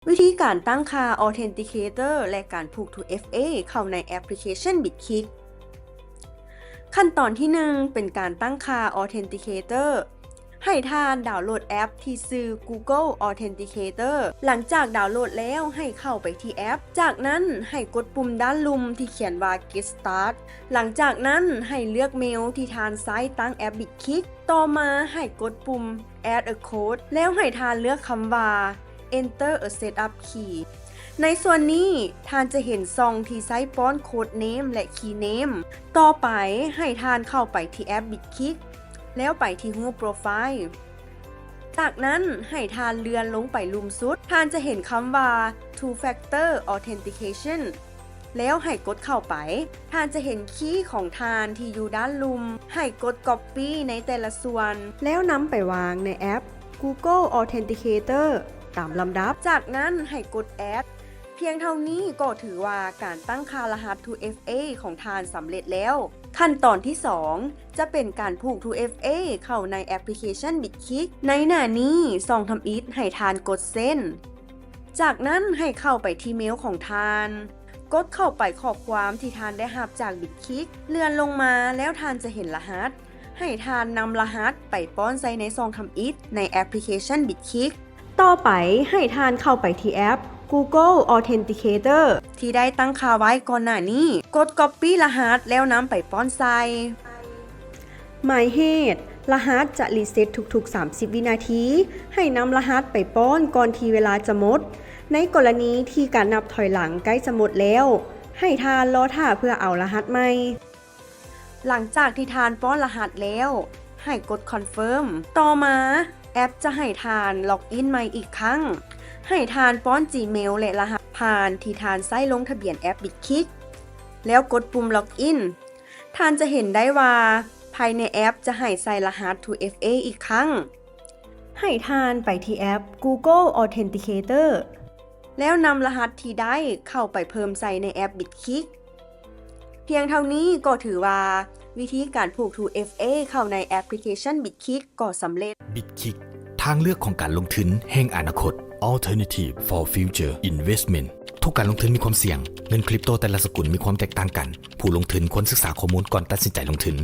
ວິທີການຕັ້ງຄ່າ Authenticator ແລະ ການຜູກ two F A ເຂົ້າໃນແອັບພລິເຄຊັນ Bitkick. ຂັ້ນຕອນທີໜຶ່ງ ເປັນການຕັ້ງຄ່າ Authenticator. ໃຫ້ທ່ານດາວໂຫຼດແອັບທີ່ຊື່ Google Authenticator. ຫຼັງຈາກດາວໂຫຼດແລ້ວ ໃຫ້ເຂົ້າໄປທີ່ແອັບ. ຈາກນັ້ນໃຫ້ກົດປຸ່ມດ້ານລຸ່ມທີ່ຂຽນວ່າ Get Start. ຫຼັງຈາກນັ້ນໃຫ້ເລືອກເມວທີ່ທ່ານໃຊ້ຕັ້ງແອັບ Bitkick. ຕໍ່ມາໃຫ້ກົດປຸ່ມ Add a code ແລ້ວໃຫ້ທ່ານເລືອກຄຳວ່າ Enter a setup key. ໃນສ່ວນນີ້ທ່ານຈະເຫັນຊ່ອງທີ່ໃຊ້ປ້ອນ Code Name ແລະ Key Name. ຕໍ່ໄປໃຫ້ທ່ານເຂົ້າໄປທີ່ແອັບ Bitkick ແລ້ວໄປທີ່ຮູບໂປຣໄຟລ໌. ຈາກນັ້ນໃຫ້ທ່ານເລື່ອນລົງໄປລຸ່ມສຸດ, ທ່ານຈະເຫັນຄຳວ່າ Two Factor Authentication ແລ້ວໃຫ້ກົດເຂົ້າໄປ. ທ່ານຈະເຫັນຄີຂອງທ່ານທີ່ຢູ່ດ້ານລຸ່ມ, ໃຫ້ກົດ Copy ໃນແຕ່ລະສ່ວນ ແລ້ວນຳໄປວາງໃນແອັບ Google Authenticator ຕາມລຳດັບ. ຈາກນັ້ນໃຫ້ກົດ Add. ພຽງເທົ່ານີ້ກໍຖືວ່າການຕັ້ງຄ່າລະຫັດ two F A ຂອງທ່ານສຳເລັດແລ້ວ. ຂັ້ນຕອນທີສອງ ຈະເປັນການຜູກ two F A ເຂົ້າໃນແອັບພລິເຄຊັນ Bitkick. ໃນໜ້ານີ້ ຊ່ອງທຳອິດໃຫ້ທ່ານກົດ Send. ຈາກນັ້ນໃຫ້ເຂົ້າໄປທີ່ເມວຂອງທ່ານ, ກົດເຂົ້າໄປຂໍ້ຄວາມທີ່ທ່ານໄດ້ຮັບຈາກ Bitkick. ເລື່ອນລົງມາແລ້ວທ່ານຈະເຫັນລະຫັດ. ໃຫ້ທ່ານນຳລະຫັດໄປປ້ອນໃສ່ໃນຊ່ອງທຳອິດໃນແອັບພລິເຄຊັນ Bitkick. ຕໍ່ໄປໃຫ້ທ່ານເຂົ້າໄປທີ່ແອັບ Google Authenticator ທີ່ໄດ້ຕັ້ງຄ່າໄວ້ກ່ອນໜ້ານີ້, ກົດ Copy ລະຫັດແລ້ວນຳໄປປ້ອນໃສ່. ໝາຍເຫດ, ລະຫັດຈະຣີເຊັດທຸກໆສາມສິບວິນາທີ. ໃຫ້ນຳລະຫັດໄປປ້ອນກ່ອນທີ່ເວລາຈະໝົດ. ໃນກໍລະນີທີ່ການນັບຖອຍຫຼັງໃກ້ຈະໝົດແລ້ວ, ໃຫ້ທ່ານລໍຖ້າເພື່ອເອົາລະຫັດໃໝ່. ຫຼັງຈາກທີ່ທ່ານປ້ອນລະຫັດແລ້ວ, ໃຫ້ກົດ Confirm. ຕໍ່ມາ, ແອັບຈະໃຫ້ທ່ານ Login ໃໝ່ອີກຄັ້ງ. ໃຫ້ທ່ານປ້ອນ Gmail ແລະ ລະຫັດຜ່ານທີ່ທ່ານໃຊ້ລົງທະບຽນແອັບ Bitkick ແລ້ວກົດປຸ່ມ Login. ທ່ານຈະເຫັນໄດ້ວ່າ ພາຍໃນແອັບຈະໃຫ້ໃສ່ລະຫັດ two F A ອີກຄັ້ງ. ໃຫ້ທ່ານໄປທີ່ແອັບ Google Authenticator ແລ້ວນຳລະຫັດທີ່ໄດ້ເຂົ້າໄປເພີ່ມໃສ່ໃນແອັບ Bitkick. ພຽງເທົ່ານີ້ກໍຖືວ່າວິທີການຜູກ two F A ເຂົ້າໃນແອັບພລິເຄຊັນ Bitkick ກໍສຳເລັດ. Bitkick ທາງເລືອກຂອງການລົງທຶນແຫ່ງອະນາຄົດ Alternative for Future Investment. ທຸກການລົງທຶນມີຄວາມສ່ຽງ. ເງິນຄຣິບໂຕແຕ່ລະສະກຸນມີຄວາມແຕກຕ່າງກັນ. ຜູ້ລົງທຶນຄວນສຶກສາຂໍ້ມູນກ່ອນຕັດສິນໃຈລົງທຶນ.